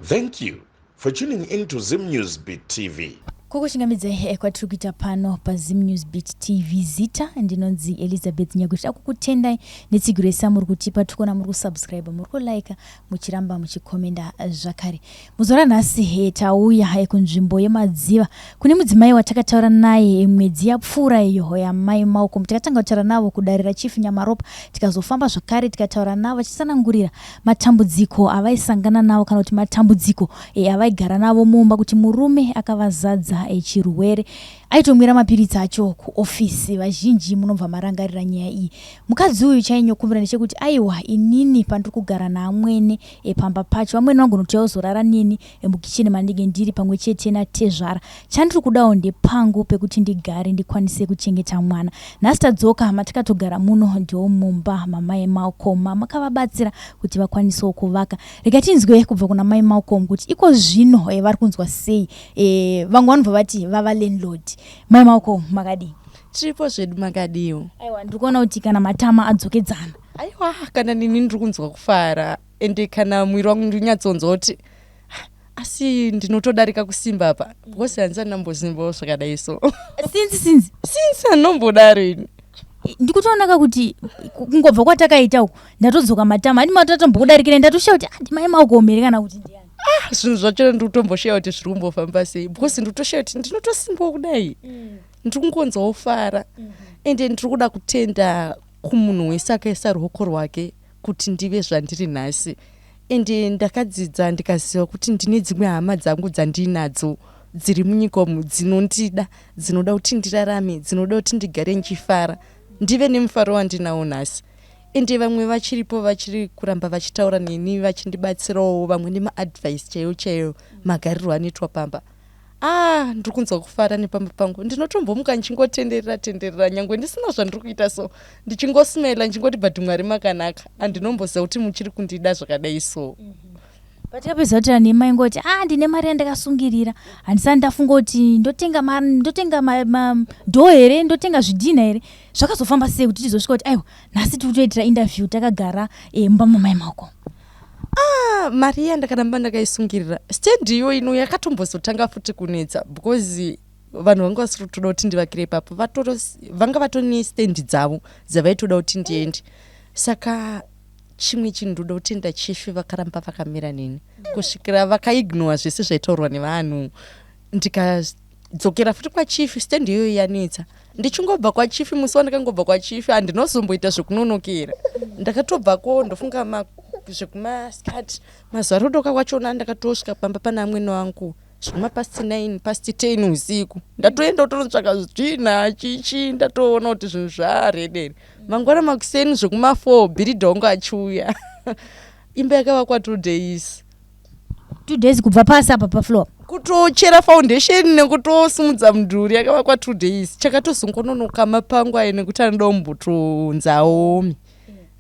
Thank you for tuning in to Zim News Beat TV. Kukuchingamidzai kwatiri kuita pano paZim News Beat TV. Zita ndinonzi Elizabeth Nyagwe. Tida kukutendai netsigiro yese muri kutipa. Tiri kuona muri kusubscribe, muri kulike, muchiramba muchikomenda zvakare. Muzuva ranhasi tauya kunzvimbo yeMadziva kune mudzimai watakataura naye mwedzi yapfuura iyo yamai Malcolm. Takatanga kutaura navo kudare raChief Nyamaropa, tikazofamba zvakare tikataura navo vachitsanangurira matambudziko avaisangana navo kana kuti matambudziko avaigara navo mumba, kuti murume akavazadza chirwere, aitomwira mapiritsi acho kuofisi. Vazhinji munobva marangarira nyaya iyi. Mukadzi uyu chainyokumbira ndechekuti aiwa, inini pandiri kugara naamwene pamba pacho, vamwene vangu noti nini mukicheni mandinge ndiri pamwe chete natezvara. Chandiri kudawo ndepangu pekuti ndigare ndikwanise kuchengeta mwana. Nhasi tadzoka matakatogara muno, ndiwo mumba mamai Malcolm, makavabatsira kuti vakwanisewo kuvaka. Rega tinzwe kubva kuna mai Malcolm kuti iko zvino vari kunzwa sei. Vamwe vanobva vati vava landlord. Mai Malcolm, makadii? Tiripo zvedu, makadiwo? Aiwa, ndiri kuona kuti kana matama adzokedzana. Aiwa, kana nini ndiri kunzwa kufara, ende kana mwiri wangu ndinyatsonzwa kuti ah, asi ndinotodarika kusimba apa, because handisati ndambosimbawo zvakadai so. Since since? Since handinombodaro ini. Ndikutoonaka kuti kungobva kwatakaita uku ndatodzoka matama andi matotombokudarikira, ndatoshiya kuti ndimai Malcolm here kana kuti ndiani. Ah, zvinhu zvacho ndiri kutomboshiya kuti zviri kumbofamba sei, because ndiri kutoshiya kuti ndinotosimbawo kudai. Ndiri kungonzwawo fara, ende ndiri kuda kutenda kumunhu wese akaisa ruoko rwake kuti ndive zvandiri nhasi. Ende ndakadzidza ndikaziva kuti ndine dzimwe hama dzangu dzandinadzo dziri munyika umu, dzinondida, dzinoda kuti ndirarame, dzinoda kuti ndigare ndichifara, ndive nemufaro wandinawo nhasi. Ende vamwe vachiripo, vachiri kuramba vachitaura neni, vachindibatsirawo, vamwe nemaadvice chaiwo chaiwo, magarirwo anoitwa pamba. Ah, ndiri kunzwa kufara nepamba pangu. Ndinotombomuka ndichingotenderera tenderera, nyange ndisina zvandiri kuita so, ndichingosmaila, ndichingoti, "But Mwari makanaka, handinomboziva kuti muchiri kundida zvakadai so." Patikapedza kutaura nemai ngoti, "Ah, ndine mari yandakasungirira, handisati ndafunga kuti ndotenga door here, ndotenga zvidhina here." Zvakazofamba sei kuti tizosvika kuti aiwa, nhasi tiri kutoitira interview takagara mumba mamai Malcolm? Ah, mari iya ndakaramba ndakaisungirira. Stand iyo ino yakatombozotanga futi kunetsa, because vanhu vanga vasiri kutoda kuti ndivakire ipapo. Vanga vatori stand dzavo dzavaitoda kuti ndiende. Saka chimwe chinhu ndoda kutenda chief, vakaramba vakamira neni kusvikira vakaignora zvese zvaitaurwa nevanhu. Ndikadzokera futi kwachief, stand iyoyo yanetsa. Ndichingobva kwachief, musi wandakangobva kwachief, handinozomboita zvekunonokera, ndakatobvako ndofunga zvekumaskati mazuva rodoka kwachona. Ndakatosvika pamba pana amwene wangu zvekuma past 9, past 10 usiku. Ndatoenda kutonotsvaka zvidhina chichi, ndatoona kuti zvinhu zvaready. Mangwana makuseni zvekuma 4 builder wangu achiuya. Imba yakavakwa 2 days. 2 days kubva pasi apa pafloor? Kutochera foundation nekutosimudza mudhuri, yakavakwa 2 days. Chakatozongononoka mapango ayo, nekuti anoda kumbotonzaomi,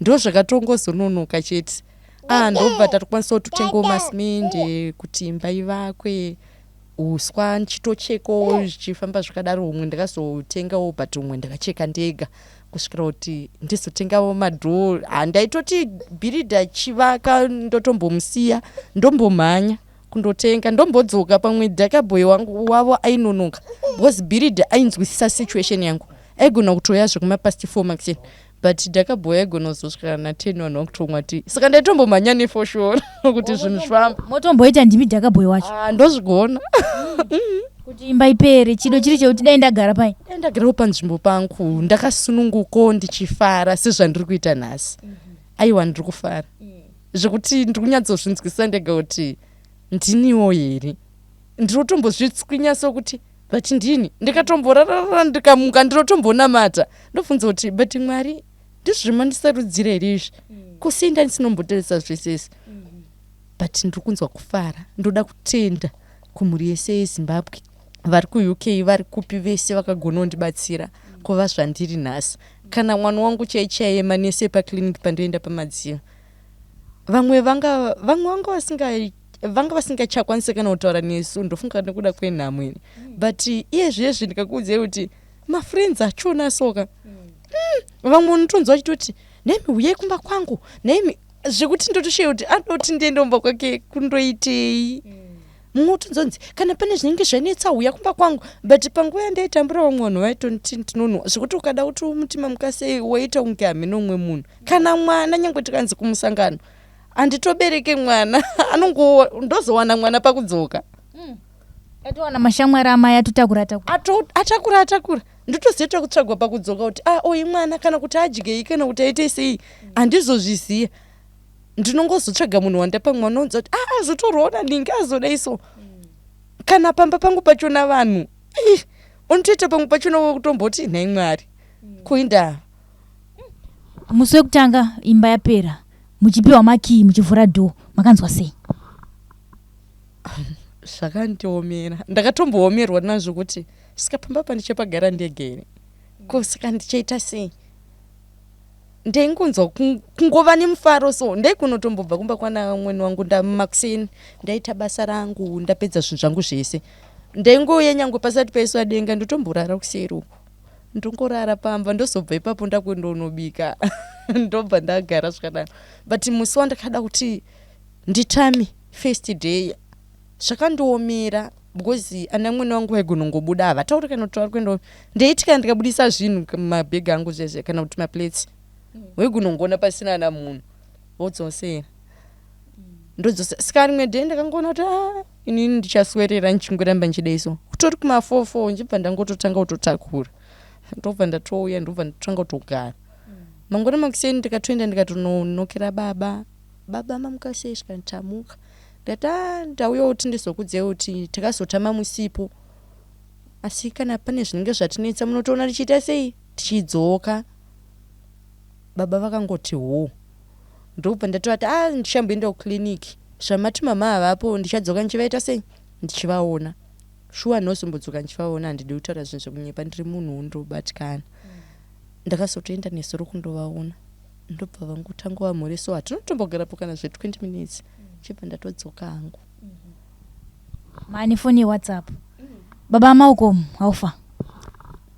ndo zvakatongozononoka chete. Ah, ndobva tatokwanisa kutotengawo masimende kuti imba ivakwe, uswa ndichitochekawo, zvichifamba zvakadaro. Humwe ndakazotengawo, but humwe ndakacheka ndega kusvikira kuti ndizotengawo madoor. Handaitoti builder chivaka, ndotombomusiya, ndombomhanya kundotenga, ndombodzoka. Pamwe dhakaboy wangu wavo ainonoka, because builder ainzwisisa situation yangu, aigona kutoya zvekumapast 4 makuseni, but dhakaboy aigona kuzosvika na10, vanhu vakutomwa tii. Saka ndaitombomhanya nefoshoro kuti zvinhu zvifamba. Motomboita ndimi dhakaboy wacho? Ah, ndozvigona. Kuti imba ipere, chido chiri chekuti dai ndagara pai? Dai ndagarawo panzvimbo pangu ndakasununguko, ndichifara sezvandiri kuita nhasi. Aiwa, ndiri kufara zvekuti ndiri kunyatsozvinzwisisa ndega kuti ndiniwo here. Ndinotombozvitswinya sokuti, but ndini ndikatomborarara, ndikamuka, ndinotombonamata, ndobvunza kuti, "But Mwari, ndizvo zvamandisarudzira here izvi? Kusinda ndisinombotarisa zvese izvi?" But ndiri kunzwa kufara. Ndoda kutenda kumhuri yese yeZimbabwe, vari kuUK, vari kupi, vese vakagona kundibatsira kuva zvandiri nhasi. Kana mwana wangu chaichaiye, manesi epaclinic pandoenda paMadziva, vamwe vanga vasingachakwanisi kana kutaura nesu, ndofunga nekuda kwenhamo ini. But iye zvezvi ndikakuudzai kuti mafriends achona soka, vamwe unotonzwa vachitoti, "Nemi, uyai kumba kwangu, nemi." Zvekuti ndotosheya kuti anoti ndiende kumba kwake kundoitei. Mumwe utonzonzi kana pane zvinenge zvanetsa huya kumba kwangu, but panguva yandaitambura vamwe vanhu vaitonditi ndinonhuwa zvekuti ukada kuti umutima mukasei waita kunge hameno umwe munhu kana mwana. Nyange tikanzi kumusangano handitobereke mwana, anongo ndozowana mwana pakudzoka. Atowana mashamwari amai atotakura atakura. Atakura atakura, ndotozoita kutsvagwa pakudzoka kuti a oyi mwana, kana kuti adyei, kana kuti aite sei, handizozviziva. Ndinongozotsvaga munhu wandapa mwana, unonza kuti a azotorwawo naningi, azodai. So kana pamba pangu pachona vanhu ih, unotoita pamwe pachona wekutomboti, "Nhai Mwari, kuinda?" Musi wekutanga imba yapera, muchipiwa makii, muchivhura door, makanzwa sei? Zvakandiomera. Ndakatomboomerwa nazvo kuti saka pamba pandichapagara ndega here? Ko saka ndichaita sei? Ndaingonzwa kungova nemufaro. So ndaikunotombobva kumba kwana mwene wangu ndamakuseni, ndaita basa rangu, ndapedza zvinhu zvangu zvese, ndaingouya nyange pasati paiswa denga, ndotomborara kuseri uko, ndongorara pamba, ndozobva ipapo ndakuendonobika, ndobva ndagara zvakadaro. But musi wandakada kuti nditame first day, zvakandiomera because ana mwene wangu vaigonongobuda, havatauri kana kuti vari kuenda. Ndaiti kana ndikabudisa zvinhu, mabhegi angu zvezve kana kuti maplates, waigonongoona pasina ana munhu, vodzosera, ndodzosera. Saka rimwe day ndakangoona kuti a inini ndichaswerera ndichingoramba ndichidai. So kutori kuma4 4, ndichibva ndangototanga kutotakura, ndobva ndatouya, ndobva ndatotanga kutogara. Mangwana makuseni ndikatoenda, ndikatononokera baba. "Baba, mamuka sei?" Svikanditamuka. Ndati, "A ndauya kuti ndizokudzei kuti takazotama musipo, asi kana pane zvinenge zvatinetsa munotoona tichiita sei, tichidzoka." Baba vakangoti ho. Ndobva ndatovati, "A ndichamboenda kuclinic, zvamati mama havapo, ndichadzoka ndichivaita sei, ndichivaona." Shuwa ndinozombodzoka ndichivaona. Handidi kutaura zvinhu zvekunyepa, ndiri munhu ndobatikana. Ndakazotoenda nesoro kundovaona, ndobva vangotanga vamhore. So hatinotombogarapo kana zve20 minutes, chibva ndatodzoka hangu. Maane foni yeWhatsApp, baba Malcolm haufa?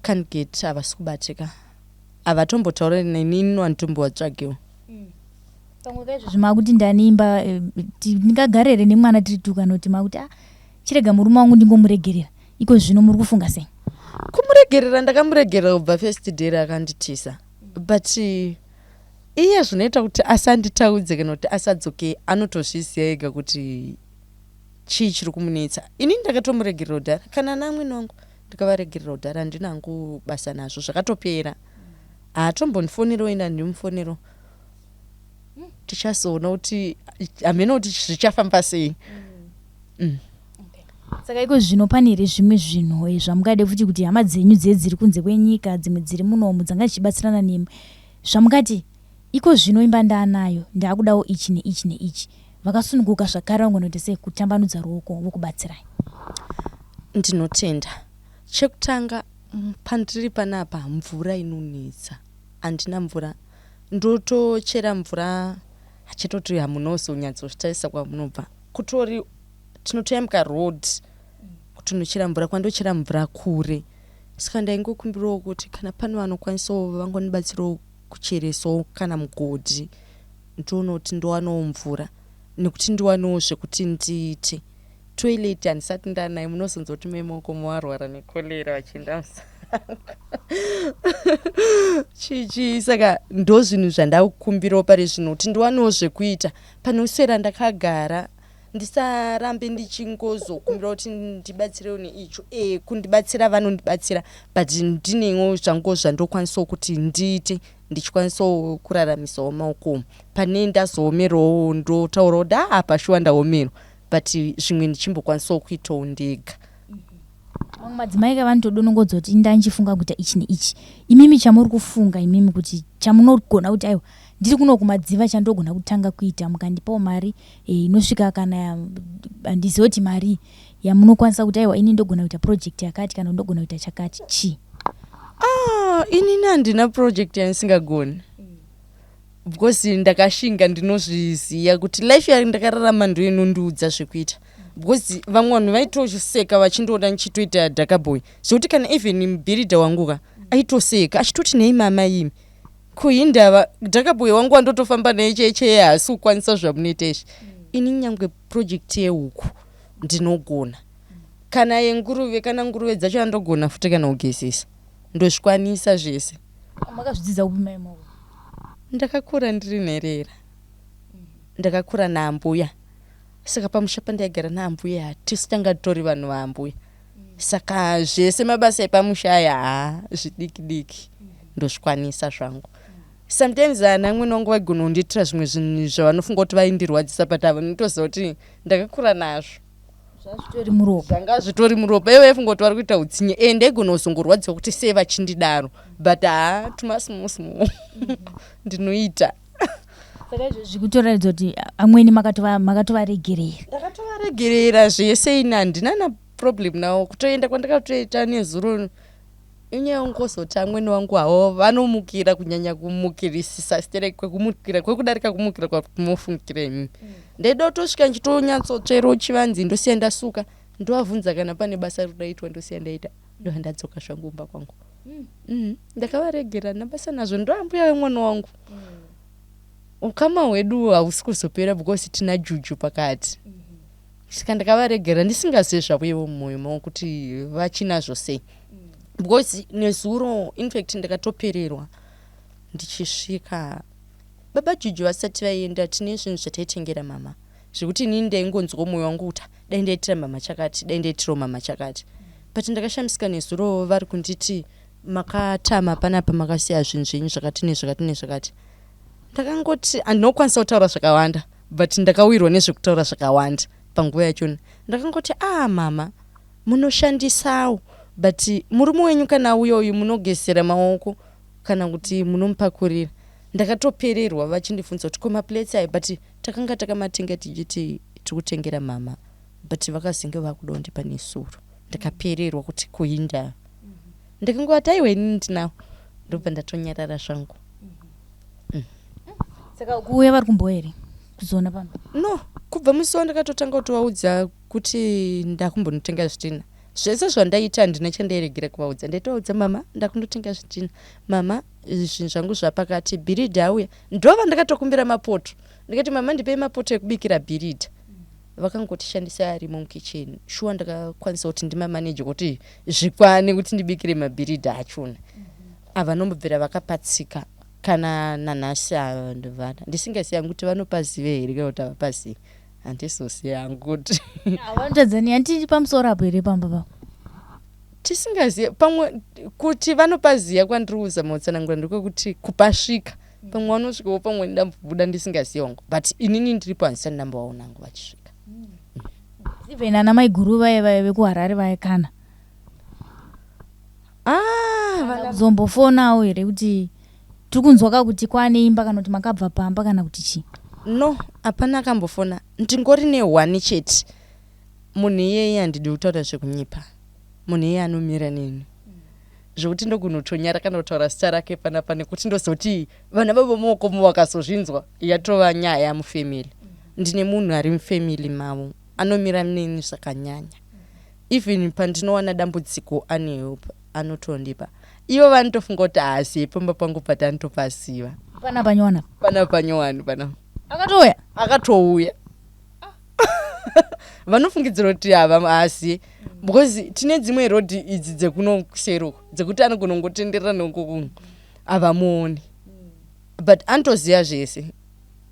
Can't get, havasi kubatika, havatombotaura nenini, vanditombovatsvagewo. Pamwe kaizvozvi makuti ndane imba, ndingagare here nemwana tiri tu, kana kuti makuti a chirega murume wangu ndingomuregerera? Iko zvino muri kufunga sei? Kumuregerera ndakamuregerera kubva first day raakanditisa, but iye zvinoita kuti asanditaudze kana kuti asadzoke, anotozviziva ega kuti chii chiri kumunetsa. Inini ndakatomuregerera kudhara, kana namwene wangu ndikavaregerera kudhara, handina hangu basa nazvo, zvakatopera. Haatombondifonero, enda ndimufonero, tichazoona kuti hamene kuti zvichafamba sei. Saka iko zvino pane here zvimwe zvinhu zvamungade futi kuti hama dzenyu dziye dziri kunze kwenyika, dzimwe dziri munomu, dzanga dzichibatsirana nemi, zvamungati iko zvino imba ndaanayo, ndaakudawo ichi neichi neichi, vakasununguka zvakare vangonoita sei kutambanudza ruoko vokubatsirai? Ndinotenda. Chekutanga, pandiri panapa mvura inonetsa, handina mvura, ndotochera mvura. Hachatoti hamunozonyatsozvitarisa kwamunobva, kutori tinotoyambuka road kutonochera mvura, kwandochera mvura kure. Saka ndaingokumbirawo kuti kana pane vanokwanisawo vangondibatsirawo kucheresawo kana mugodhi, ndoona kuti ndowanawo mvura, nekuti ndiwanewo zvekuti ndiite toilet. Handisati ndanayo. Munozonzwa kuti mai Maoko varwara nekorera vachienda musango, chichi. Saka ndo zvinhu zvandakumbirawo pari zvino, kuti ndiwanewo zvekuita panoswera ndakagara, ndisarambe ndichingozokumbira kuti ndibatsirewo neicho. Kundibatsira vanondibatsira, but ndinewo zvangu zvandokwanisawo kuti ndiite, ndichikwanisawo kuraramisawo maoko. Pane ndazoomerawo, ndotaurawo kuti apa shuwa ndaomerwa, but zvimwe ndichimbokwanisawo kuitawo ndega. Mamwe madzimai ka vanotodonongodza kuti ndanchifunga kuita ichi neichi. Imimi chamuri kufunga imimi kuti chamunogona kuti aiwa, ndiri kuno kumadziva, chandogona kutanga kuita, mukandipawo mari inosvika kana, handizivi kuti mari yamunokwanisa kuti aiwa, ini ndogona kuita project yakati kana ndogona kuita chakati, chii? Ah, inini handina project yandisingagoni because ndakashinga. Ndinozviziva kuti life yandakararama ndo inondiudza zvekuita, because vamwe vanhu vaitoseka vachindoona ndichitoita dhakaboy, zvekuti kana even mubhiridha wangu ka aitoseka achitoti, "Nei mama imi?" Kuhindava dhakaboy wangu wandotofamba naye chaichaiye haasi kukwanisa zvamunoita izvi. Ini nyangwe project yehuku ndinogona. Kana yenguruve kana nguruve dzacho andogona futi kana kugezesa. Ndozvikwanisa zvese. Makazvidzidza kupi mai Moko? Ndakakura ndiri nherera. Ndakakura naambuya. Saka pamusha pandaigara naambuya tisu tanga titori vanhu vaambuya. Saka zvese mabasa epamusha aya haa zvidiki diki ndozvikwanisa zvangu. Sometimes ana amwene vangu vaigona kundiitira zvimwe zvinhu zvavanofunga kuti vaindirwadzisa but vanotoziva kuti ndakakura nazvo. Zvazvitori muropa. Zvanga zvitori muropa. Ivo vaifunga kuti vari kuita utsinye. Eh ndaigona kuzongorwadziwa kuti sei vachindidaro but haa tuma small small ndinoita. Saka izvozvi kutoratidza kuti amweni makatovaregerera. Ndakatovaregerera zvese ini handina na problem nawo. Kutoenda kwandakatoita nezuro inyaya yekungozoti amwene wangu havo vanomukira kunyanya kumukirisisa sterek kwekumukira kwekudarika kumukira kwamunofungira imi. Ndaida kutosvika ndichitonyatsotsverawo chivanze ndosiya ndasuka ndovavhunza kana pane basa rinoitwa ndosiya ndaita ndobva ndadzoka zvangu kumba kwangu. Mm, ndakavaregera handina basa nazvo ndoambuya vemwana wangu. Ukama hwedu hausi kuzopera because tina juju pakati. Saka ndakavaregera ndisingazive zvavo ivo mumwoyo mavo kuti vachinazvo sei. Because nezuro infact ndakatopererwa ndichisvika baba Juju vasati vaenda tine zvinhu zvataitengera mama zvekuti inini ndaingonzwa mwoyo wangu kuti dai ndaitira mama chakati dai ndaitirawo mama chakati but ndakashamisika nezuro vari kunditi makatama panapa makasiya zvinhu zvenyu zvakati nezvakati nezvakati ndakangoti handina kukwanisa kutaura zvakawanda but ndakawirwa nezvekutaura zvakawanda panguva yachona ndakangoti ah mama munoshandisawo but murume wenyu kana auya uyu munogezera maoko kana kuti munomupakurira ndakatopererwa vachindibvunza kuti ko maplates ayo but takanga takamatenga tichiti tiri kutengera mama but vakazenge vakuda kundipa nesuro ndikapererwa kuti kuinda ndikangoti aiwa inini ndinawo ndobva ndatonyarara zvangu. Saka kuuya vari kumboya here kuzoona pamba? No, kubva musi wandakatotanga kutovaudza kuti ndakumbonotenga zvidhina zvese zvandaita handina chandairegera kuvaudza ndaitovaudza mama ndakundotenga zvidhina mama zvinhu zvangu zvapakati bhiridha auya ndova ndakatokumbira mapoto ndikati mama ndipei mapoto ekubikira bhiridha vakangoti shandisai arimo mukicheni shuwa ndakakwanisa kuti ndimamaneje kuti zvikwane kuti ndibikire mabhiridha achona avanombobvira vakapatsika kana nanhasi havana ndisingazivi hangu kuti vanopazive here kana kuti havapazivi handizozivi hangu kuti Vanotadzani handiti pamusoro apo here pamba pavo? Tisingazive pamwe kuti vanopaziva kwandiri kuzama kutsanangura ndekwekuti kupasvika pamwe vanosvikawo pamwe ndambobuda ndisingazivi hangu but inini ndiripo handisati ndambovaona hangu vachisvika. Even ana maiguru vaye vaye vekuHarare vaye kana Ah, vana kuzombofonawo here kuti tiri kunzwa ka kuti kwane imba kana kuti makabva pamba kana kuti chii? No, hapana akambofona. Ndingori nehwani chete. Munhu iyeye handidi kutaura zvekunyepa. Munhu iyeye anomira neni. Zvekuti ndogunotonyara kana kutaura zita rake panapa nekuti ndozoti vana baba maokomo vakazozvinzwa yatova nyaya mufamily. Ndine munhu ari mufamily mavo anomira neni zvakanyanya. Even pandinowana dambudziko ane help anotondipa. Ivo vanotofunga kuti haazive pamba pangu but anotopaziva. Pana panyowani apa? Pana panyowani pana. Akatouya? Akatouya. Vanofungidzira kuti hava haazive because tine dzimwe road idzi dzekuno kuseri uko dzekuti anogona kungotenderera nekuku havamuoni but anotoziva zvese.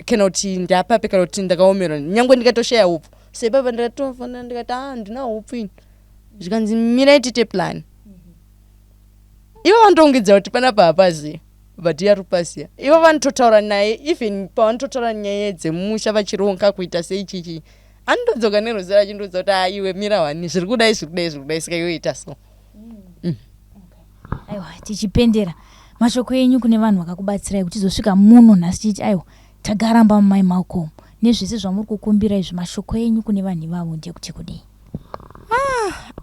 Kana kuti ndapapi kana kuti ndakaomerwa nyangwe ndikatoshaya hupfu seipapa ndakatofanira ndikati ah handina hupfu ini zvikanzi mirai tiite plan ivo vanotoungidzira kuti panapa hapaziva but iye ari kupaziva ivo vanototaura naye even pavanototaura nyaya dzemusha vachironga kuita sei chichi anotodzoka neruzera achindiudza kuti ah iwe mira wani zviri kudai zviri kudai zviri kudai saka iwe ita so. Aiwa, tichipendera mashoko enyu kune vanhu vakakubatsirai kuti tizosvika muno nhasi tichiti aiwa tagaramba mumai Malcolm nezvese zvamuri kukumbira izvi, mashoko enyu kune vanhu ivavo ndekuti kudii?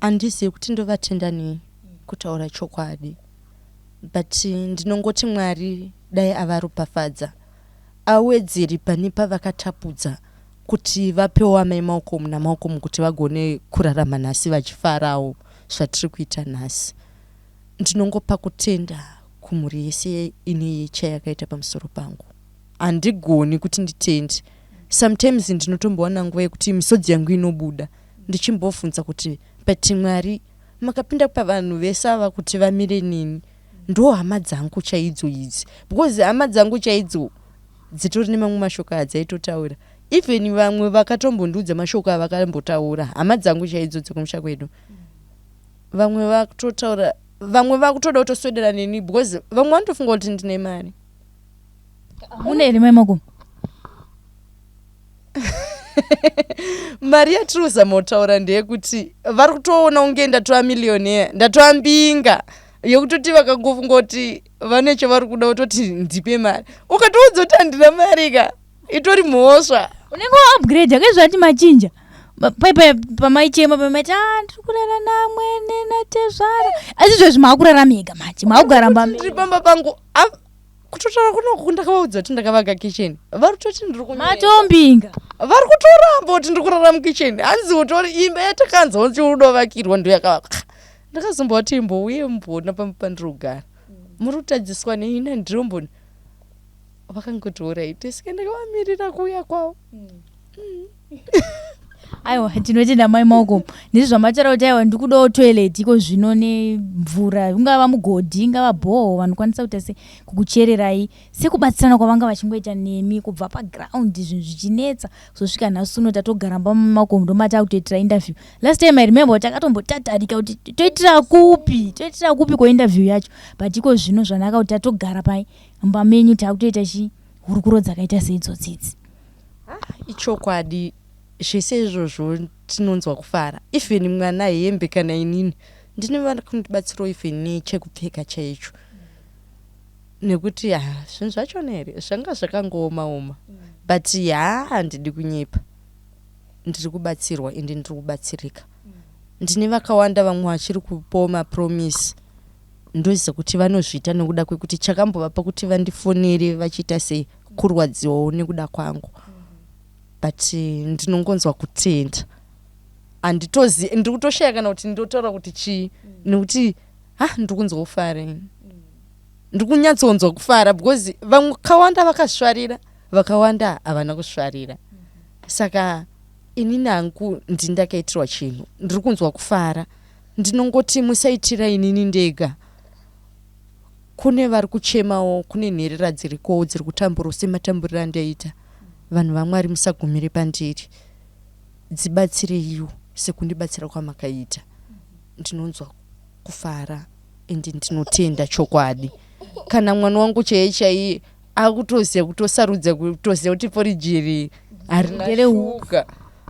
Handizivi kuti ndovatenda nei kutaura chokwadi but ndinongoti Mwari dai avaropafadza awedzere pane pavakatapudza kuti vapewo amai Malcolm naMalcolm kuti vagone kurarama nhasi vachifarawo zvatiri kuita nhasi. Ndinongopa kutenda. Kumhuri yese ine chayakaita pamusoro pangu, handigoni kuti nditende. Sometimes ndinotombowana nguva yekuti misodzi yangu inobuda, ndichimbobvunza kuti, "But Mwari, makapinda pavanhu vese ava kuti vamire nini, ndo hama dzangu chaidzo idzi?" Because hama dzangu chaidzo dzitori nemamwe mashoko adzaitotaura. Even vamwe vakatombondiudza mashoko avakambotaura, hama dzangu chaidzo dzekumusha kwedu. Vamwe vakutotaura, vamwe vakutoda kutoswedera neni because vamwe vanotofunga kuti ndine mari. Mune here, Mai Malcom? Mari yatiri kuzama kutaura ndeyekuti vari kutoona kunge ndatova millionaire, ndatova mbinga yekutoti vakangofunga kuti vane chavari kuda kutoti ndipe mari. Ukatoudza kuti handina mari ka, itori mhosva. Unenge waupgrade akaizvati machinja. Paipai pamaichema, pamaiti, "A, ndiri kurara namwene natezvara," asi izvezvi maakurara mega manje, maakugara mba. Ndiri pamba pangu. Kutotaura kunoku, ndakavaudza kuti ndakavaka kitchen, vari kutoti ndiri kunyeka. Matombinga. Vari kutoramba kuti ndiri kurara mukicheni. Hanzi utori imba yatakanzwa kuti udovakirwa ndo yakavakwa. Ndakazombovati, "Imbouye mboona pamba pandiri kugara, muri kutadziswa nei?" Nandiromboni vakangoti, "Alright." Saka ndakavamirira kuuya kwavo. Aiwa, tinotenda, Mai Malcom, ndizvo zvamataura kuti, aiwa, ndikudawo toilet iko zvino nemvura, ungava mugodhi, ingava bhoho, vanokwanisa kuita se kukuchererai, sekubatsirana kwavanga vachingoita nemi kubva paground, zvinhu zvichinetsa kuzosvika nhasi uno tatogara mba Malcom, ndomata kutoitira interview. Last time, I remember kuti takatombotatarika kuti toitira kupi, toitira kupi kuinterview yacho, but iko zvino zvanaka kuti tatogara pai mumba menyu, takutoita chi hurukuro dzakaita seidzodzidzi. Ichokwadi, zvese izvozvo tinonzwa kufara. Even mwana hembe, kana inini ndine vari kundibatsirawo, even nechekupfeka chaicho, nekuti ha, zvinhu zvachona here zvanga zvakangooma-oma. But ha, handidi kunyepa, ndiri kubatsirwa ende ndiri kubatsirika. Ndine vakawanda vamwe vachiri kupawo mapromise. Ndoziva kuti vanozviita nekuda kwekuti chakambovapa kuti vandifonere vachiita sei, kurwadziwawo nekuda kwangu. But ndinongonzwa kutenda. Handitozi, ndiri kutoshaya kana kuti ndotaura kuti chii, nekuti ha, ndiri kunzwa kufara ini, ndiri kunyatsonzwa kufara because vamwe vakawanda vakasvarira, vakawanda havana kusvarira. Saka inini hangu ndini ndakaitirwa chinhu, ndiri kunzwa kufara. Ndinongoti musaitira inini ndega, kune vari kuchemawo, kune nherera dzirikowo dziri kutamburawo sematamburiro andaita. Vanhu vaMwari, musagumire pandiri, dzibatsireiwo sekundibatsira kwamakaita. Ndinonzwa kufara ende ndinotenda chokwadi. Kana mwana wangu chaiye chaiye akutoziva, kutosarudza, kutoziva kuti poriji iri harina Nderehuku. shuga.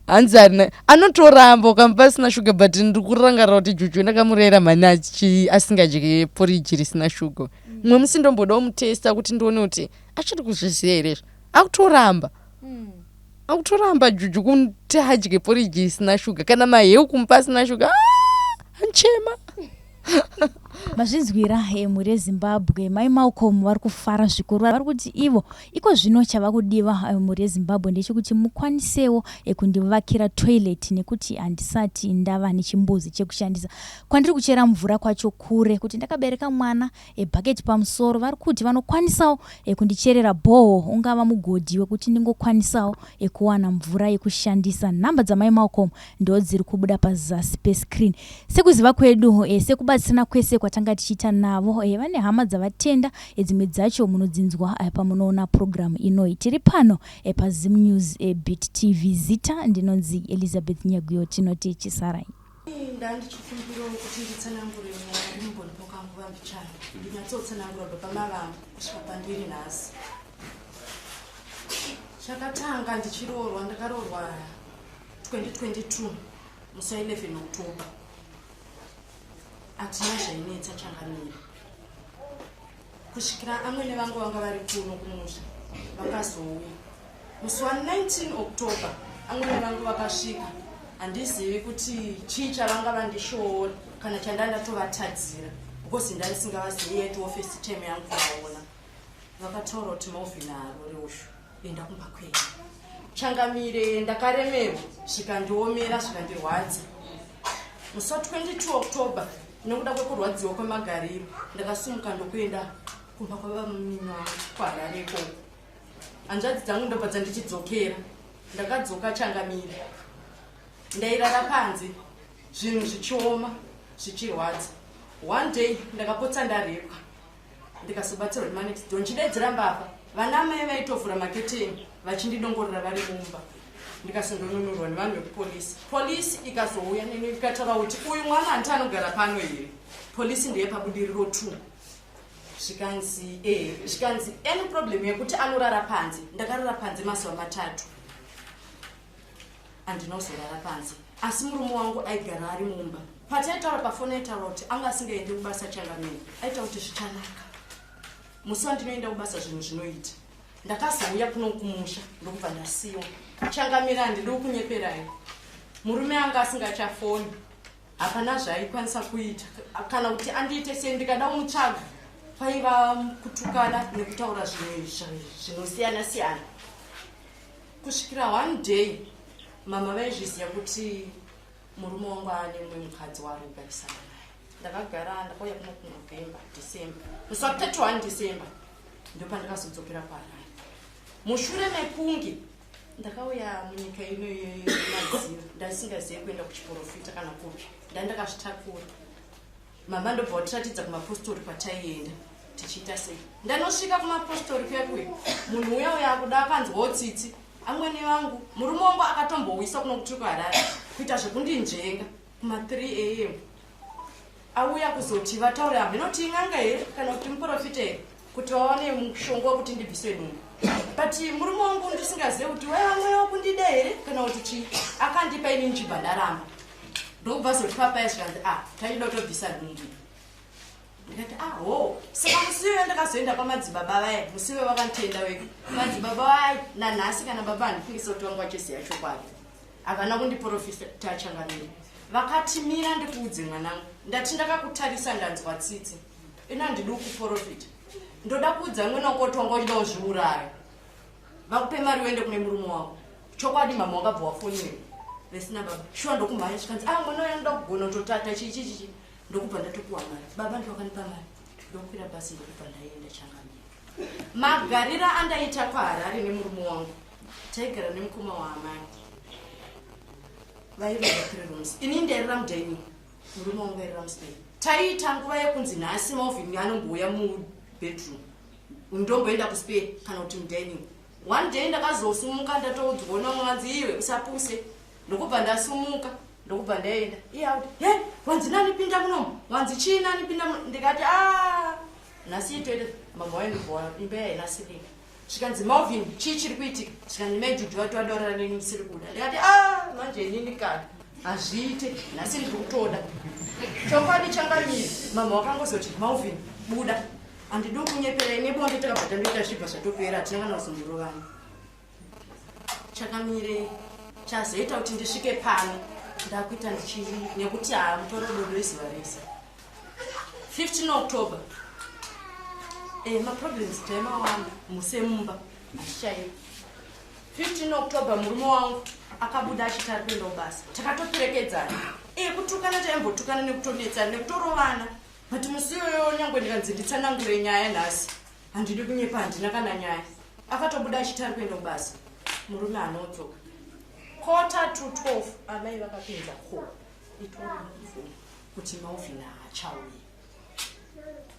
Hanzi harina, anotoramba ukamupa asina shuga. But ndiri kurangarira kuti Juju ndakamurera mhani asingadyi poriji risina shuga. Mumwe musi ndombodawo mutesta kuti ndione kuti achiri kuzviziva here izvo. Akutoramba, akutoramba Juju kuti adye poriji isina shuga. Kana maheu kumupa asina shuga, ah, anchema. Mazvinzwira, mhuri yeZimbabwe, Mai Malcom vari kufara zvikuru. Vari kuti ivo iko zvino chava kudiwa, mhuri yeZimbabwe, ndechekuti mukwanisewo kundivakira toilet, nekuti handisati ndava nechimbuzi chekushandisa. Kwandiri kuchera mvura kwacho kure, kuti ndakabereka mwana, bhaketi pamusoro. Vari kuti vanokwanisawo kundicherera bhoho, ungava mugodhi, wekuti ndingokwanisawo kuwana mvura yekushandisa. Nhamba dzaMai Malcom ndo dziri kubuda pazasi pescreen. Sekuziva kwedu, sekubatsirana kwese kwatanga tichiita navo, vane hama dzavatenda, dzimwe dzacho munodzinzwa pamunoona purogiramu inoi. Tiri pano paZim News Beat TV. Zita ndinonzi Elizabeth Nyaguyo. Tinoti chisarai. Ndandichikumbirawo kuti nditsanangure nyaya rimbonipo kanguva mbichana, ndinyatsotsanangura kubva pamavambo kusvika pandiri nhasi. Chakatanga ndichiroorwa, ndakaroorwa 2022 musi wa11 October. Hatina zvainetsa, changamira, kusvikira amwene vangu vanga vari kuno kumusha vakazouya musi wa19 October. Amwene vangu vakasvika, handizivi kuti chii chavanga vandishoora kana chanda ndatovatadzira, because ndandisingavazivi yet first time yangu kuvaona. Vakataura kuti, "Malvin haarori ushu, enda kumba kwenyu." Changamire, ndakaremerwa, zvikandiomera, zvikandirwadza. Musi wa22 October, nekuda kwekurwadziwa kwemagariro, ndakasumuka ndokuenda. Kumba kwababa munini wangu kuHarare ikoko. Hanzvadzi dzangu ndobva dzandichidzokera. Ndakadzoka changamire, ndairara panze, zvinhu zvichioma, zvichirwadza. One day ndakapotsa ndarepwa, ndikazobatsirwa nemanext door. Ndichidaidzira mbavha, vana amai vaitovhura maketeni vachindidongorera vari mumba. Ndikazondonunurwa nevanhu vekupolisi. Polisi ikazouya neni, ikataura kuti, "Uyu mwana handiti anogara pano here?" Polisi ndeyepaBudiriro 2. Zvikanzi zvikanzi any problem yekuti anorara panze. Ndakarara panze mazuva 3. Handina kuzorara panze, asi murume wangu aigara ari mumba. Pataitaura pafoni, aitaura kuti anga asingaendi kubasa. Changamire, aitaura kuti zvichanaka musi wandinoenda kubasa, zvinhu zvinoita. Ndakazouya kuno kumusha, ndokubva ndasiyiwa. Changamire, handidi kunyeperai, murume anga asingachafoni. Hapana zvaaikwanisa kuita kana kuti andiite sei. Ndikada kumutsvaga, kwaiva kutukana nekutaura zvinhu zvinosiyana siyana, kusvikira one day mama vaizviziva kuti murume wangu ane mumwe mukadzi waari kugarisana naye. Ndakagara, ndakauya kuno kuNovember, December, musi wa31 December ndopandakazodzokera kuHarare, mushure mekunge ndakauya munyika ino yemaziva. Ndasingazivi kuenda kuchiprofita kana kupi. Ndandakazvitakura. Mama ndobva watiratidza kumapostori kwataienda tichiita sei. Ndanosvika kumapostori kuya kuya, munhu uya uya akuda akanzwawo tsitsi. Amwene vangu, murume wangu akatombouisa kuno kutiri kuHarare kuita zvekundinzvenga kuma3 am, auya kuzoti vataure, hamhinoti ing'anga here kana kuti muprofita here, kuti vawane mushonga wekuti ndibviswe nhumbu. But murume wangu, ndisingazive kuti waiva mweya wekundida here kana kuti chii, akandipa. Ini ndichibva ndaramba, ndokubva zoti papaya zvikanzi, "A ah, tachida kutobvisa nhumbu." Ndikati, "Ah, ho." Saka musi iyoyo ndakazoenda kwamadzibaba vaya. Musi iyoyo vakanditenda wega madzibaba vaya. Nanhasi kana baba handifungisa kuti vangu vachiziva chokwadi. Havana kundiprofita, changamire. Vakati, "Mira ndikuudze mwanangu. Ndati ndakakutarisa, ndanzwa tsitsi. Ino handidi kuprofita, ndoda kuudza mwena wako kuti wanga uchida kuzviuraya. Vakupe mari uende kune murume wako." Chokwadi, mama wakabva wafonera vesina baba shuwa. Ndokumhanya, zvikanzi, "A ah, mwana uyo anoda kugona kutotata chii chii chii." Ndokubva ndatopuwa mari. Baba ndovakanipa mari, ndokukwira bhasi, ndokubva ndaenda. Changamire, magarira andaita kwaHarare nemurume wangu, taigara nemukoma waamai vairova three rooms. Ini ndairira mudining, murume wangu airira muspare. Taiita nguva yekunzi nhasi Malvin anombouya mubedroom, ndomboenda kuspare kana kuti mudining. One day ndakazosumuka, ndatoudzwa namwanzi, "Iwe usapuse." Ndokubva ndasumuka, ndokubva ndaenda. Iye auti, "He, wanzi nani pinda munomu? Wanzi chii nani pinda muno?" Ndikati, "A, nhasi itoita." Mama waindibva imba yaina ceiling. Zvikanzi, "Malvin, chii chiri kuitika?" Zvikanzi, "Maijuju vati wadaurara neni musiri kuda." Ndikati, "A, manje inini kana hazviite, nhasi ndiri kutoda." Chokwadi changamire, mama wakangozoti, "Malvin, buda." Handidi kunyeperai, nebonde takabva tandoita, zvibva zvatopera. Hatina kana kuzomborovana. Chakamire, chazoita kuti ndisvike pano ndakuita ndichiri nekuti haa, mutoro dodo izuva rese. 15 October, maproblems taimawanda musemumba hazvichaivi. 15 October murume wangu akabuda achiti ari kuenda kubasa. Takatoperekedzana. Kutukana taimbotukana nekutonetsana nekutorovana, but musi iyoyo, nyangwe ndikanzi nditsanangure nyaya nhasi, handidi kunyepa, handina kana nyaya. Akatobuda achiti ari kuenda kubasa. Murume anodzoka 11:45. Amai vakapinza ko itori mufoni kuti Malvin haachauyi.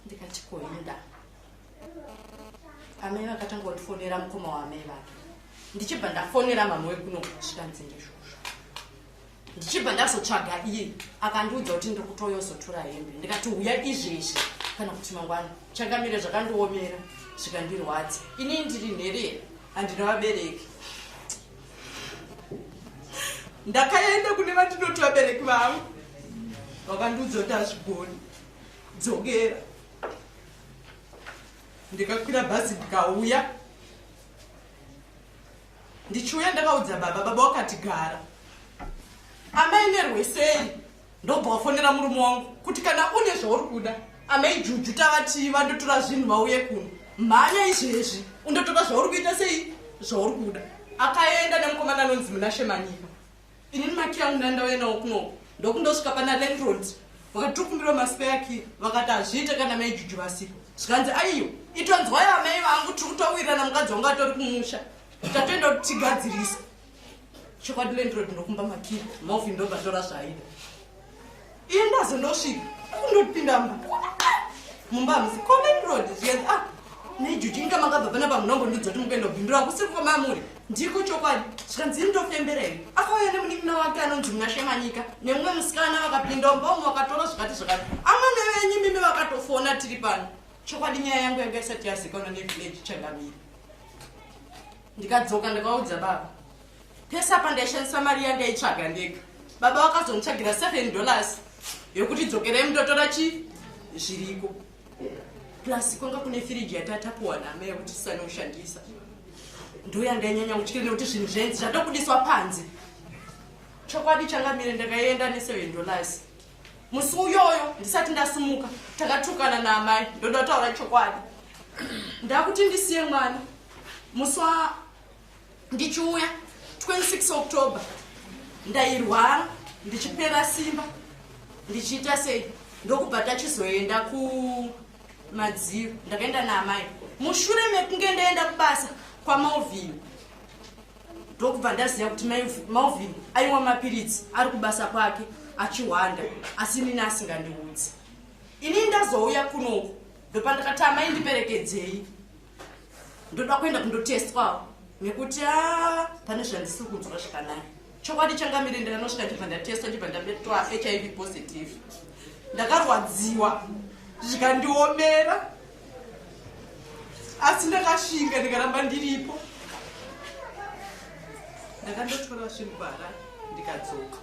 Ndikati, "Koinda?" Amai vakatanga kundifonera, mukoma waamai vake. Ndichibva ndafonera mama wekuno, zvikanzi ndizvozvo. Ndichibva ndazotsvaga iye, akandiudza kuti ndiri kutoyozotora hembe. Ndikati, "Uya izvezvi kana kuti mangwana." Changamire, zvakandiomera, zvikandirwadza. Inini ndiri nherera, handina vabereki. Ndakaenda kune vandinoti vabereki vangu, vakandiudza kuti hazvigoni, dzokera. Ndikakwira bhazi, ndikauya. Ndichiuya ndakaudza baba. Baba wakati, "Gara." Amai nerweseri ndobva wafonera murume wangu kuti, "Kana une zvauri kuda, amai Juju tavati vandotora zvinhu vauye kuno. Mhanya izvezvi undotora zvauri kuita sei, zvauri kuda." Akaenda nemukomana anonzi Munashe Manyika. Inini makey angu ndandauya nawo kunoko. Ndokundosvika pana landlord, vakati, "Tokumbirwa maspare key." Vakati, "Hazviite kana mai Juju vasipo." Zvikanzi aiyo itonzwai amai vangu, tiri kutowirirana, mukadzi wangu atori kumusha, tatoenda kuti tigadzirisa. Chokwadi landlord ndokumba makiri, Malvin ndobva tora zvaida. Iye ndazondosvika kundopinda mumba, mumba hamusi ko landlord. Zvikanzi ah, nejuju inga makabva panapa, munombondiudza kuti mukuenda kubhindura kusiri kwamamuri ndiko. Chokwadi zvikanzi ndofembera here? Akauya nemunin'ina wake anonzi Munashemanyika nemumwe musikana, vakapinda mumba umu vakatora zvakati zvakati. Amwana venyu mimi vakatofona tiri pano. Chokwadi nyaya yangu yanga isati yazikanwa nevillage, changamire. Ndikadzoka ndikaudza baba. Pese apa ndaishandisa mari yandaitsvaga ndega. Baba vakazonditsvagira $7 yokuti dzokerei mutotora chi zviriko, plus kwanga kune firiji yatatapuwa nama yekuti tisanoshandisa. Ndo yandainyanya kutyira nekuti zvinhu zvainzi zvatobudiswa panze. Chokwadi changamire, ndakaenda ne$7 musi uyoyo. Ndisati ndasumuka takatukana naamai. Ndoda kutaura chokwadi, ndakuti ndisiye mwana musi wa ndichiuya 26 October. Ndairwara ndichipera simba, ndichiita sei, ndokubva tachizoenda kumadziro. Ndakaenda naamai mushure mekunge ndaenda kubasa kwaMalvin, ndokubva ndaziva kuti Malvin aiwa mapiritsi ari kubasa kwake achihwanda, asi inini asingandiudzi. Inini ndazouya kunoku, ndopandakati amai ndiperekedzei, ndoda kuenda kundotestwawo nekuti a pane zvandisiri kunzwa zvakanaka. Chokwadi changamire, ndakanosvika ndibva ndatestwa, ndibva ndabatwa HIV positive. Ndakarwadziwa zvikandiomera, asi ndakashinga ndikaramba ndiripo. Ndakandotora zvinhu kuHarare ndikadzoka.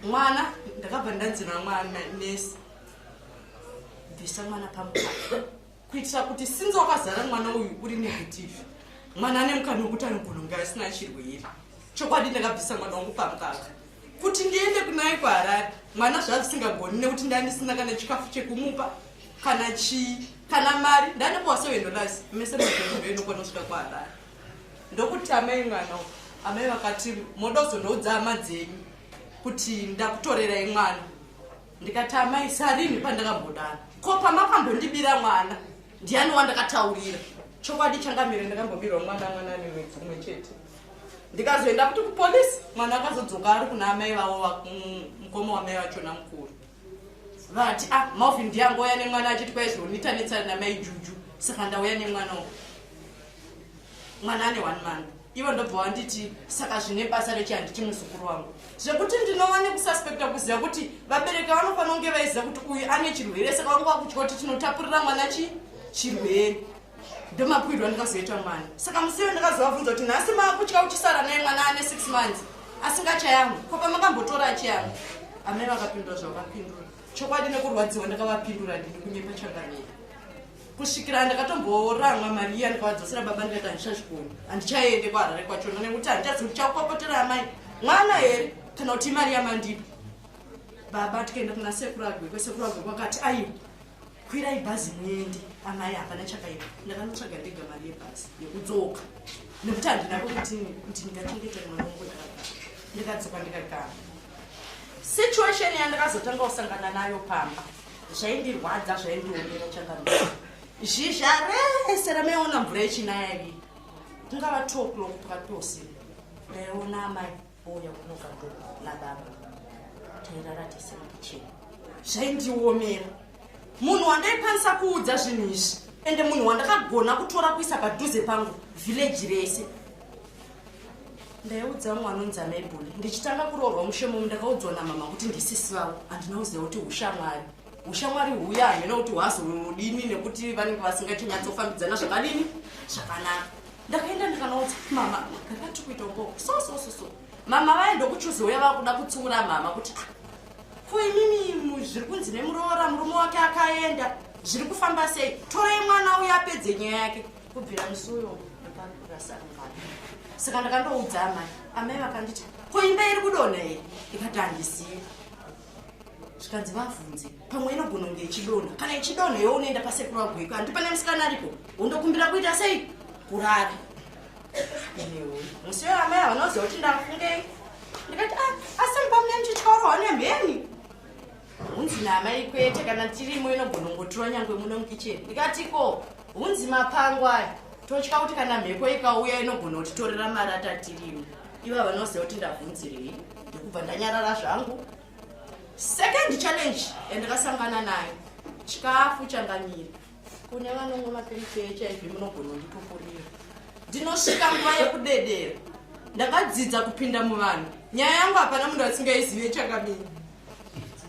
Mwana ndakabva ndanzi namwana nesi, bvisa mwana pamukaka kuitira kuti sinzi wakazara mwana uyu uri negative, mwana ane mukana wekuti anogona kunge asina chirwere. Chokwadi ndakabvisa mwana wangu pamukaka kuti ndiende kunaye kuHarare. Mwana zvazvisingagoni nekuti ndandisina kana chikafu chekumupa, kana chii, kana mari. Ndandipuwa $7 mese mainokwana kusvika kuHarare. Ndokuti amai mwana uyu, amai vakati modozondoudza hama dzenyu kuti ndakutorerai mwana. Ndikati amai, sarini pandakambodana ko pamakambondibira mwana ndiani wandakataurira? Chokwadi changamire, ndakambobirwa mwana, mwana ane mwedzi umwe chete. Ndikazoenda kuti kupolisi, mwana akazodzoka ari kuna amai vavo, mukoma wamai vachona mukuru. Vati ah, Malvin ndiyangouya nemwana achiti kwaizvonitanetsana namai Juju, saka ndauya nemwana uyu, mwana ane one month. Ivo ndobva wanditi saka zvine basa rechi, handiti muzukuru wangu? Zvekuti ndinova nekususpecta kuziva kuti vabereki vanofanira kunge vaiziva kuti uyu ane chirwere, saka vanga vakutya kuti tinotapurira mwana chi chirwere. Ndomakwirwa ndikazoita mwana. Saka musiwe ndakazovabvunza kuti nhasi makutya uchisara naye mwana ane 6 months asingachayamwe, ko pamakambotora achiyamwe? Amai vakapindura zvavakapindura. Chokwadi nekurwadziwa ndakavapindura, ndini kunyepa changamira, kusvikira ndakatomboramwa mari iya ndikavadzosera baba. Ndikati handichazvikoni, handichaende kuHarare kwachona nekuti handichazi ndichakupopotera amai mwana here kana kuti imari yamandipa. Baba tikaenda kuna sekuru Agwekwe. Sekuru Agwekwe akati aiwa, kwirai bhazi muende amai, hapana chakaipa. Ndakanotsvaga ndega mari yebhazi yekudzoka nekuti handina kwekuti kuti ndingachengeta mwana wangu ndakagara. Ndikadzoka ndikagara. Situation yandakazotanga kusangana nayo pamba zvaindirwadza, zvaindiomera chakanaka. Zhizha rese ramaiona mvura yechinaya iyi, kungava 2 o'clock pakati peusiku, ndaiona amai ouya kunoka door nababa. Tairara tese mukicheni. Zvaindiomera. Munhu wandaikwanisa kuudza zvinhu izvi, ende munhu wandakagona kutora kuisa padhuze pangu vhileji rese, ndaiudza mumwe anonzi amaibhuli. Ndichitanga kuroorwa mushemomu, ndakaudzwa namama kuti ndisisi vavo. Handina kuziva kuti ushamwari, ushamwari huya hamena kuti hwazodini nekuti vanenge vasingachinyatsofambidzana zvakadini zvakanaka. Ndakaenda ndikanoudza mama, ndakati kuita ukoko so so so so. Mama vaenda kuchuzouya vakuda kutsiura mama kuti ah, ko imimi zviri kunzi nemuroora murume wake akaenda zviri kufamba sei? Torai mwana uyo apedze nyaya yake. Kubvira musi uyo ndoparasarungano. Saka ndakandoudza amai, amai vakanditi ko imba iri kudonha here? Ndikati handizivi. Zvikanzi vavhunze, pamwe inogona kunge ichidonha. Kana ichidonha iwe unoenda pasekuru vaGweko, handi pane musikana aripo, wondokumbira kuita sei kurara. Musi uyo amai havanoziva kuti ndafungei. Ndikati ah, asi mupamune muchityaurwa nemheni. Hunzi naamai kwete kana tirimo inogona kungotura nyangwe muno mukicheni. Ndikati ko hunzi mapango aya totya kuti kana mhepo ikauya inogona kutitorera marata tirimo. Iva vanoziva kuti ndabvunzirei ndokubva ndanyarara zvangu. Second challenge yandakasangana nayo chikafu changamire. Kune vanomwa mapiritsi eHIV munogona kundipupurira. Ndinosvika nguva yekudedera. Ndakadzidza kupinda muvanhu. Nyaya yangu hapana munhu asingaizive changamire.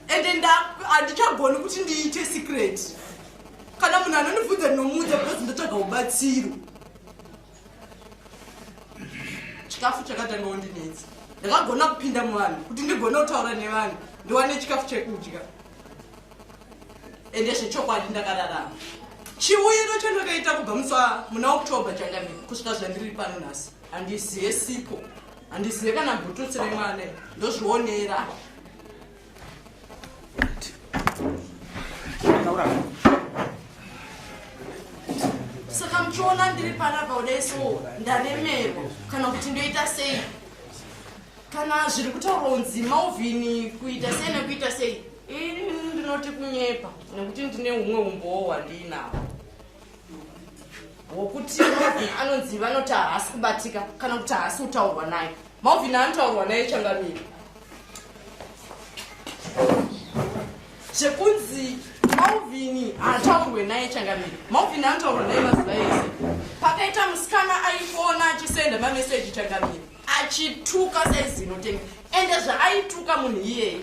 Ende handichagoni kuti ndiite secret. Kana munhu anondibvunza ndinomuudza because ndotsvaga ubatsiro. Chikafu chakatanga kundinetsa. Ndakagona kupinda muvanhu kuti ndigone kutaura nevanhu ndiwane chikafu chekudya. Ende zvechokwadi ndakararama. Chiuyiro chandakaita kubva musi muna October changamire kusvika zvandiri pano nhasi handizive sipo, handizive kana bhututsi remwana, ndozvionera. Saka muchiona ndiri panapa kudai so ndaremerwa kana kuti ndoita sei? Kana zviri kutaurwa kunzi Malvin kuita sei nekuita sei, ini ndinoti kunyepa nekuti ndine humwe umbowo hwandiinawo hwokuti Malvin anonzi vanoti haasi kubatika kana kuti haasi kutaurwa naye. Malvin anotaurwa naye changamire. Zvekunzi Malvin haataurwe naye changamire. Malvin anotaurwa naye mazuva ese. Pakaita musikana aifona achisenda mameseji changamire achituka saizi inotenga. Ende zvaaituka munhu iyeye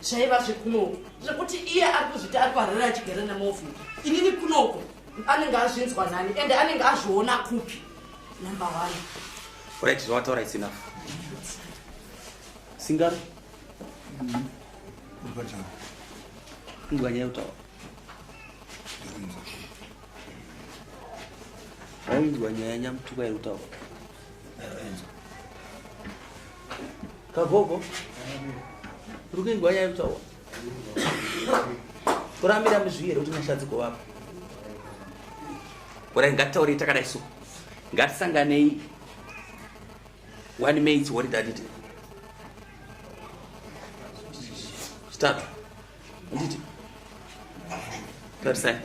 zvaiva zvekunoko zvekuti iye ari kuzviti ari kuharare achigara naMalvin. Inini kunoko anenge azvinzwa nani ende anenge azviona kupi? Number one. Right, zvawataura it's enough. Singaro? Inzwa nyaya yekutaura. Wainzwa nyaya nyamutuka iri kutaura. Kagogo? Uri kuinzwa nyaya yekutaura? Kuramira muzvi here kuti nyasha dzigovapa? Orai, ngatitaurei takadai so. Ngatisanganei 1 May it's holiday handiti? Chitatu. Handiti? Tarisai.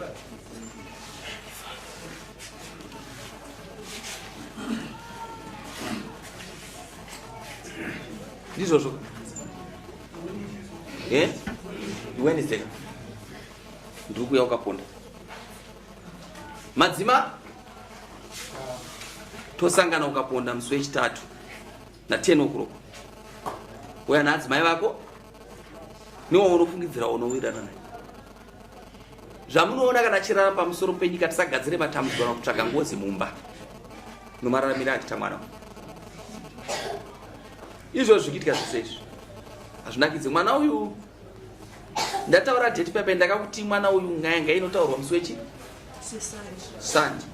Ndizvozvo. Eh? Wednesday. Ndiri kuuya ukaponda. Madzima tosangana ukaponda musi wechitatu na 10 o'clock. Uya naadzimai vako newa unofungidzira unowirirana naye. Zvamunoona kana achirara pamusoro penyika tisagadzire matambudziko kana kutsvaga ngozi mumba. Nomararamiro achiita mwana uyu. Izvozvo zvikiitika zvese izvi hazvinakidzi. Mwana uyu ndataura date pepe ndakakuti mwana uyu n'anga inotaurwa musi wechi Sunday.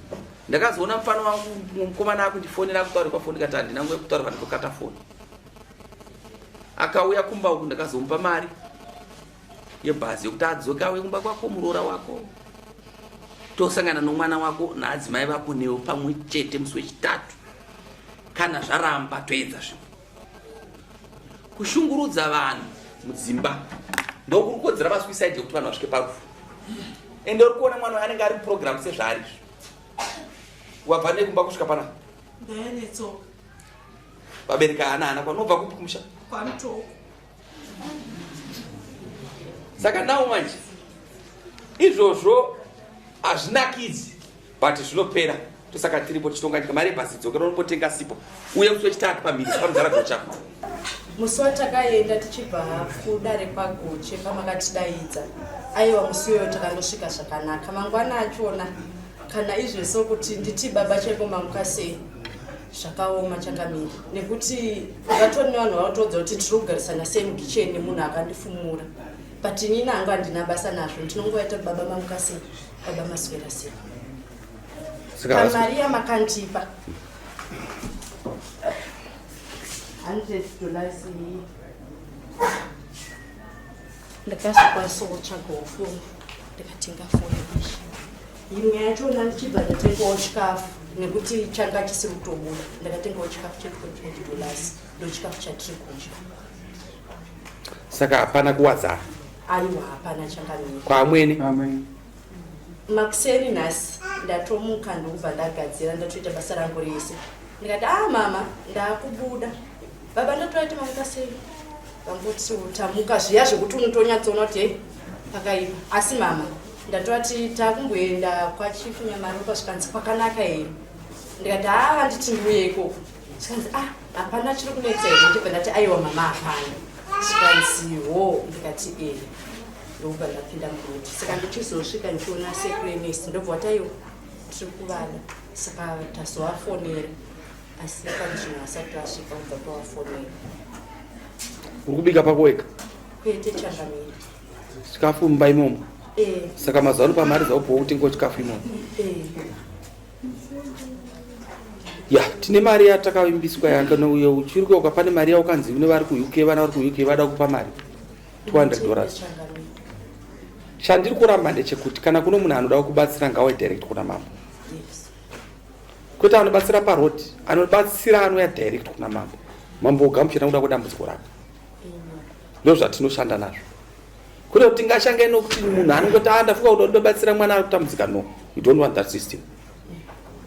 Ndakazoona mufana wangu mukomana akundifonera akutaura pafoni ndikati handina nguva yekutaura pandikokata foni. Akauya kumba uku ndakazomupa mari yebhazi yekuti adzoke auye kumba kwako muroora wako tosangana nomwana wako naadzimai vako newe pamwe chete musi wechitatu. Kana zvaramba toedza zvimwe. Kushungurudza vanhu mudzimba ndokuri kukodzera masuicide ekuti vanhu vasvike parufu. Ende uri kuona mwana anenge ari muprogram sezvaari izvi. Wabva nekumba kusvika panapa? Ndaya netsoka. Vabereki haana hana kwanobva kupi kumusha? Kwamutoko. Saka nawo manje izvozvo hazvinakidzi but zvinopera. Tosaka tiripo tichitonga nyika. Mari yebhasi dzokera unombotenga sipo uye musi wechitatu pamhiri panogara gocha. Musi watakaenda tichibva kudare kwaGoche pamakatidaidza, aiwa musi iyoyo takandosvika zvakanaka. Mangwana achona kana izveso kuti nditi baba chaiko mamuka sei, zvakaoma changamire nekuti vatori nevanhu vanotoudza kuti tiri kugarisana sei mukicheni nemunhu akandifumura, but inini hangu handina basa nazvo, ndinongovaita baba mamuka sei, baba maswera sei. Pamari yamakandipa $100 iyi ndakazokwanisa kutsvagawo foni ndikatenga foni iyi. Imwe yachona ndichibva ndatengawo chikafu nekuti changa chisiri kutobuda, ndakatengawo chikafu che $28 ndo chikafu chatiri kudya. Saka hapana kuwadzana? Aiwa, hapana changamire. Kwaamwene? Makuseni nhasi ndatomuka ndokubva ndagadzira, ndatoita basa rangu rese. Ndikati, ah mama, ndakubuda. Baba ndatovaita mamuka sei? Vangoti tamuka zviya zvekuti unotonyatsoona kuti hei pakaipa. Asi mama ndatovati takumboenda kwaChief Nyamaropa zvikanzi kwakanaka here? Ndikati haa vanditi ndiuye ikoko. Zvikanzi ah hapana chiri kunetsa here? Ndibva ndati aiwa mama hapana. Zvikanzi ho ndikati eh. Ndobva ndapinda muroad. Saka ndichizosvika ndichiona sekuru Ernest ndobva vati aiwa tiri kuvada. Saka tazovafonera asi panzvimbo asati asvika kubva pawafonera. Uri kubika pako wega? Kwete changamire. Chikafu mumba imomo? Eh. Saka mazuva ano pamari dzaupiwa kutengawo chikafu imomo? Eh. Ya, tine mari yatakavimbiswa yanga nouye uchiri kuyoka pane mari yaukanzi kune vari kuUK, vana vari kuUK vada kupa mari 200 dollars. Chandiri kuramba ndechekuti kana kuno munhu anoda kubatsira ngauye direct kuna mambo. Yes. Kwete anobatsira paroad, anobatsira anouya direct kuna mambo. Mambo ogamuchira kuda kwedambudziko rako. Ndozvatinoshanda nazvo. Kwete kuti tingashange nokuti munhu anongoti ah ndafunga kuti ndobatsira mwana ari kutambudzika. No, we don't want that system.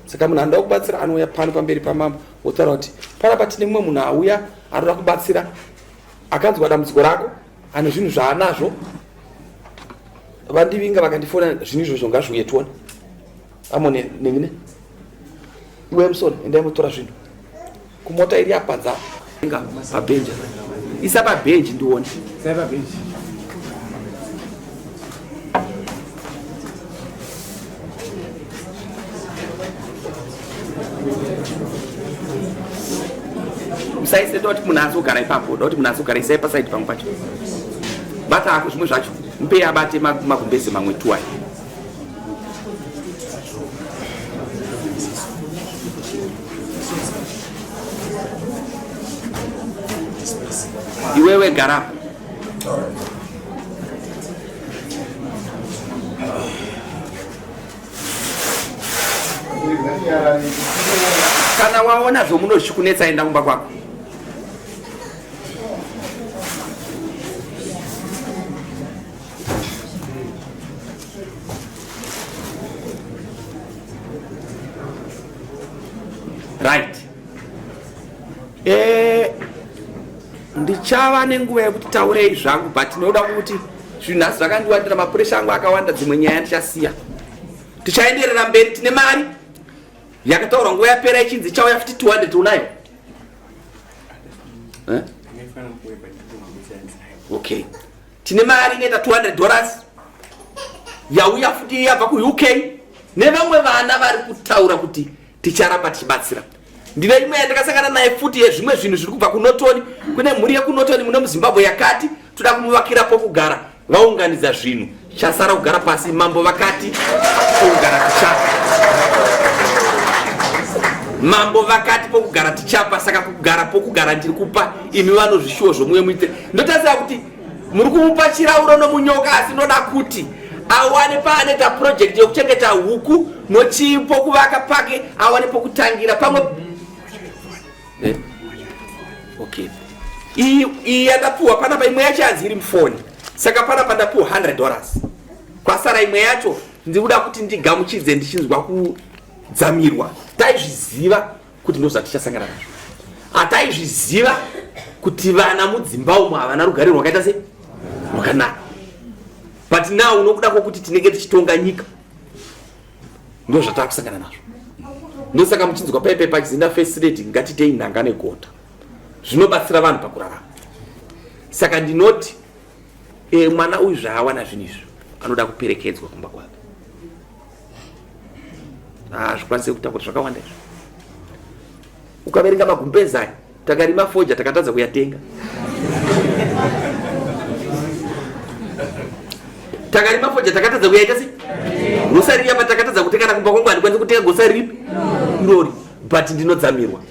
Saka munhu anoda kubatsira anouya pano pamberi pamambo otaura kuti panapa tine mumwe munhu auya anoda kubatsira, akanzwa dambudziko rako, ane zvinhu zvaanazvo, vandivinga vakandifona zvinhu izvozvo ngazviuye tione. Amone nengine iwe Emson endai motora zvinhu kumota iri apanza pabhenji, isa pabhenji ndione. Musaise doti munhu azogara ipapo, doti munhu azogara, isai pasaidi pamwe pacho. Bata ako zvimwe zvacho, mupei abate magumbeze mamwe tuwai. Iwewe garapo. Kana waona zvomuno zvichikunetsa enda kumba kwako. Right. Ndichava nenguva yekuti taurei zvangu, but ndinoda kuti zvinhu nhasi zvakandiwandira, mapuresha angu akawanda, dzimwe nyaya ndichasiya. Tichaenderera mberi, tine mari yakataurwa nguva yapera ichinzi ichauya futi 200 unayo? Eh? Okay. Tine mari inoita 200 dollars yauya futi yabva kuUK nevamwe vana vari kutaura kuti ticharamba tichibatsira. Ndine imwe yandakasangana naye futi yezvimwe zvinhu zviri kubva kuNotoni. Kune mhuri yekuNotoni muno muZimbabwe yakati toda kumuvakira pokugara, vaunganidza zvinhu, chasara kugara pasi. Mambo vakati pokugara tichapa. Mambo vakati pokugara tichapa, saka kugara pokugara ndiri kupa imi vanozvishuwo zvomuye muite. Ndotarisira kuti muri kumupa chirauro nomunyoka, asi ndoda kuti awane paanoita project yokuchengeta huku nochipo kuvaka pake, awane pokutangira pamwe. Okay, iyi yandapuwa panapa, imwe yacho yanzi iri mufoni, saka panapa ndapuwa 100 dollars, kwasara imwe yacho ndikuda kuti ndigamuchidze ndichinzwa kudzamirwa. Taizviziva kuti ndozvatichasangana nazvo, hataizviziva kuti vana mudzimba umo havana rugare rwakaita sei rwakanaka, but now unokuda kwokuti tinenge tichitonga nyika, ndo zvatakusangana nazvo. Ndosaka muchinzwa paipai pachizinda first lady, ngatitei nhanga negota, zvinobatsira vanhu pakurarama. Saka ndinoti mwana uyu zvaawana zvinhu izvi anoda kuperekedzwa kumba kwake. Hazvikwanise kutakura zvakawanda izvi. Ukaverenga magumbezi aya, takarima foja takatadza kuyatenga, takarima foja takatadza kuyaita sei gosari riya patakatadza kutenga na kumba kwangu handikwanisi kutenga gosari ripi irori, but ndinodzamirwa.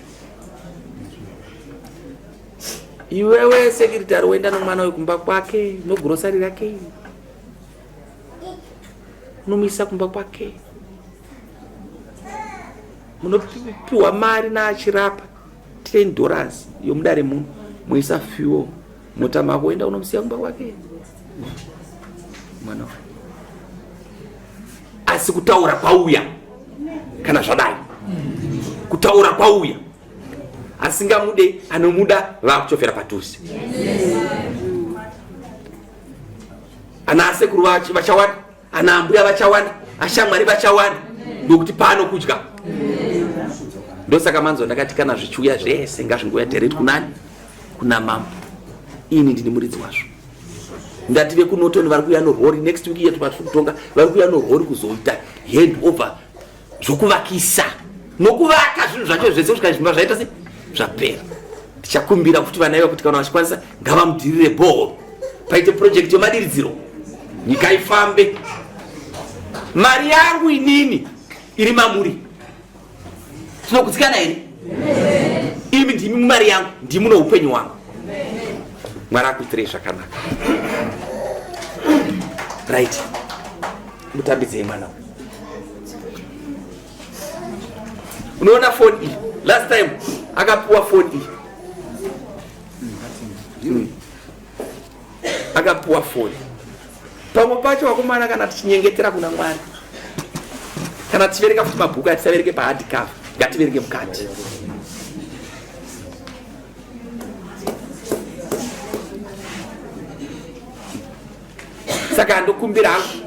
Iwewe sekiritari woenda nomwana uyu kumba kwake nogurosari rake, unomuisa kumba kwake, munopiwa mari naachirapa 10 dollars yomudare muno, moisa fuel mota mako, oenda unomusiya kumba kwake. Mwana uyu. Asi kutaura kwauya kana zvadai. Kutaura kwauya. Asingamude anomuda vakuchofera padhuze. Ana asekuru vachawanda, ana ambuya vachawanda, ashamwari vachawanda ndokuti pano kudya. Ndosaka manzwa ndakati kana zvichiuya zvese ngazvingouya direct kunani? Kuna mambo. Ini ndini muridzi wazvo. Ndati vekuNorton vari kuuya norori next week yetu vatiri kutonga vari kuuya norori kuzoita hand over zvokuvakisa nokuvaka zvinhu zvacho zvese kusvika zvimba zvaita se zvapera. Tichakumbira kuti vana iva kuti kana vachikwanisa ngavamudirire bhoho paite project yemadiridziro nyika ifambe. Mari yangu inini iri mamuri tinogutsikana here? Imi ndimi mumari yangu, ndimi noupenyu hwangu. Mwari akuitirei zvakanaka. Right, mutambidzei mwana uyu. Unoona foni iyi, last time akapuwa foni iyi, akapuwa foni. Pamwe pacho vakomana, kana tichinyengetera kuna Mwari, kana tichiverenga futi mabhuku, atisaverenge pahard cover, ngativerenge mukati. Saka ndokumbira hangu